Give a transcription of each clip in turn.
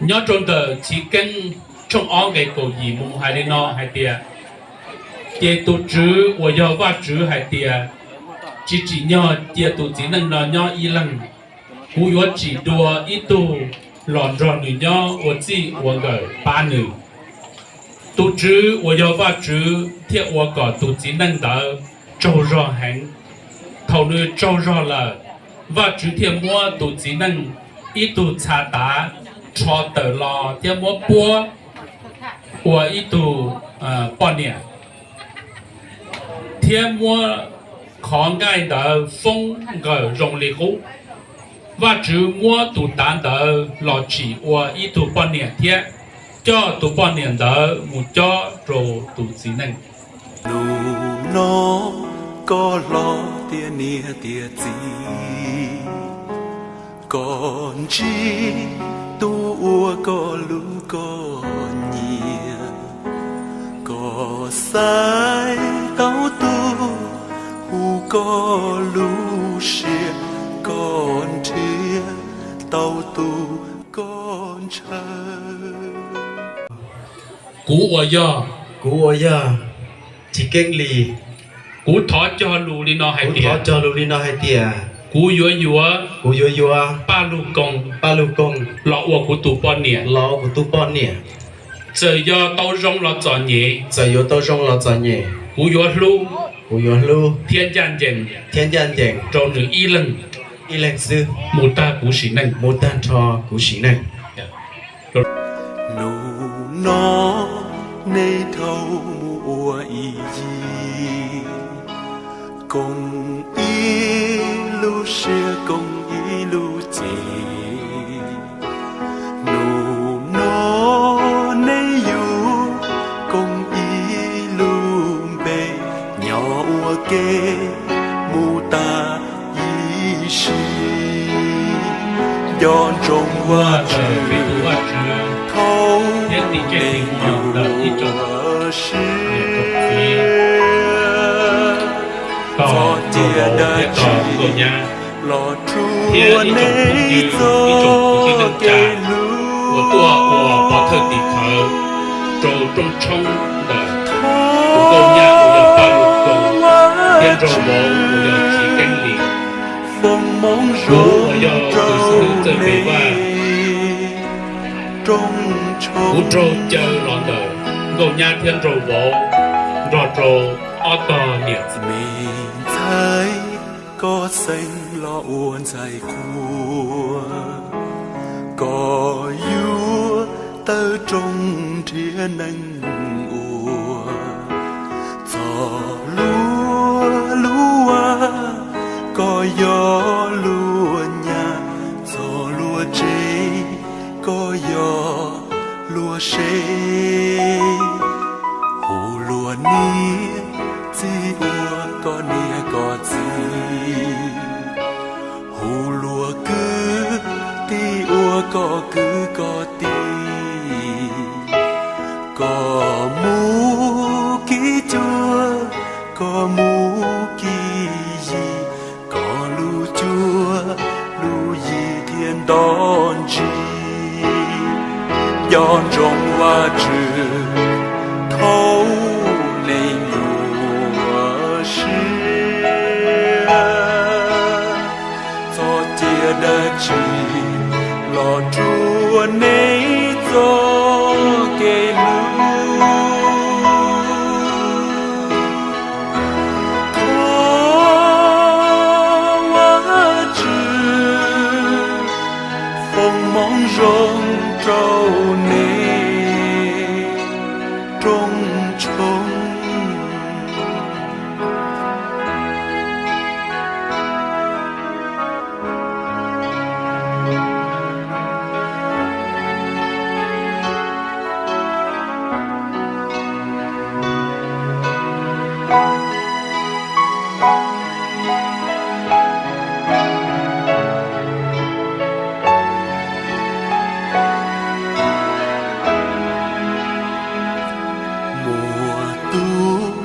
Nyob rau ntawm Chiv Keeb tshooj ob nqe kaum yim mus hais li no hais tias, ces tus Tswv uas yog Vajtswv hais tias, tsis tsim nyog cia tus txiv neej no nyob ib leeg. Kuv yuav tsim dua ib tug los nrog nws nyob ua txij ua nkawm pab nws. Tus Tswv uas yog Vajtswv thiaj ua kom tus txiv neej ntawd tsaug zog heev. Thaum nws tsaug zog lawm, Vajtswv thiaj muab tus txiv neej ib tug txha tav rho tawm los thiab muab puab ua ib tug poj niam, thiab muab qhov nqaij ntawd foob nqawm zoo li qub. Vajtswv muab tus tav ntawd los tsim ua ib tug poj niam thiab coj tus poj niam ntawd mus cob rau tus txiv neej. Nub no koj hlob tiav niam tiav txiv, koj ntsib tus uas koj hlub koj nyiam, koj xaiv tau tus hu koj lub siab, koj nrhiav tau tus koj ntshaw. Kuv uas yog, kuv uas yog Chiv Keeb Lis, kuv thov cog lus li no hais tias, thov cog lus li no hais tias, kuv yuav yuav, kuv yuav yuav Paj Lug Koog, Paj Lug Koog los ua kuv tus poj niam, los ua kuv tus poj niam. Txawm yog tau zoo los txom nyem, txawm yuav tau zoo los txom nyem, kuv yuav hlub, kuv yuav hlub thiab ncaj ncees, thiab ncaj ncees rau nws ib leeg, ib leeg xwb, mus tag kuv sim neej, mus tag nrho kuv sim neej. Nub no nej dhau mus ua ib yig, koom ib lub siab koom ib lub cev. Nub no nej yuav koom ib lub npe, nyob ua ke mus tag ib sim. Nco ntsoov Vajtswv thaum nej yuav ua si, txhob cia dab tsi los rhuav nej txoj kev hlub, uas tuaj ua pov thawj tim khawv rau rooj tshoob ntawm tus nkauj nyab uas yog Paj Lug Koog thiab nraug vauv uas yog Chiv Keeb Lis. Kuv uas yog tus xib hwb txawj tes vaj, kuv raug caw los ntawm nkauj nyab thiab nraug vauv nrog rau ob tog niam txiv. Me ntxhais, koj xeeb los ua ntxhais qhua, koj yuav tawm rooj nrhiav neeg ua. Txog luag lub vaj, koj yog luag nyab, txog luag tsev, koj yog luag sev. Hu luag niam txiv ua koj niam koj txiv, hu luag kwv tij ua koj kwv koj tij. Koj mus kev cuab, koj mus kev yig, koj lub cuab lub yig thiaj nto ntsis. Nco ntsoov Vajtswv thaum nej yuav ua si, txhob cia dab tsi los rhuav nej txoj kev hlub. Thov Vajtswv foom hmoov zoo rau nej rooj tshoob. Muaj tus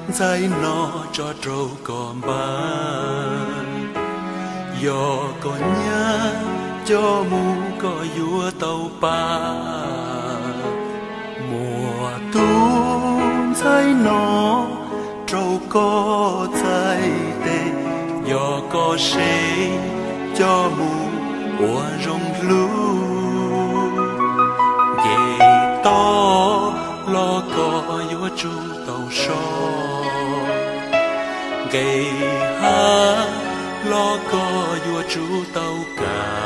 ntxhais no tso rau koj npaj, yog koj nyab coj mus koj yuav tau pab. Muaj tus ntxhais no rau koj txhais tes, yog koj seev coj mus ua zoo hlub. Nce toj los koj yuav tsum tau so, nqes hav los koj yuav tsum tau kam.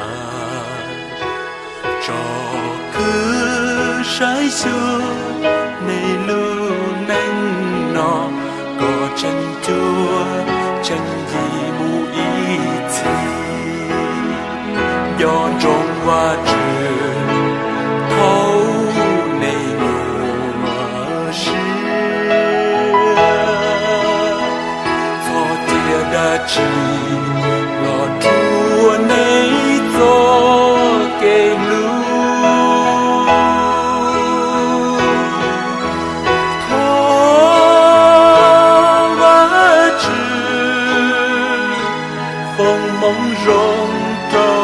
Tsom kwm saib xyuas nej lub neej no, koj tseem cuab tseem yig mus ib txhis. Nco ntsoov Vajtswv thaum nej nyuam siab, txhob cia dab tsi los rhuav nej txoj kev hlub. Thov Vajtswv foom hmoov zoo rau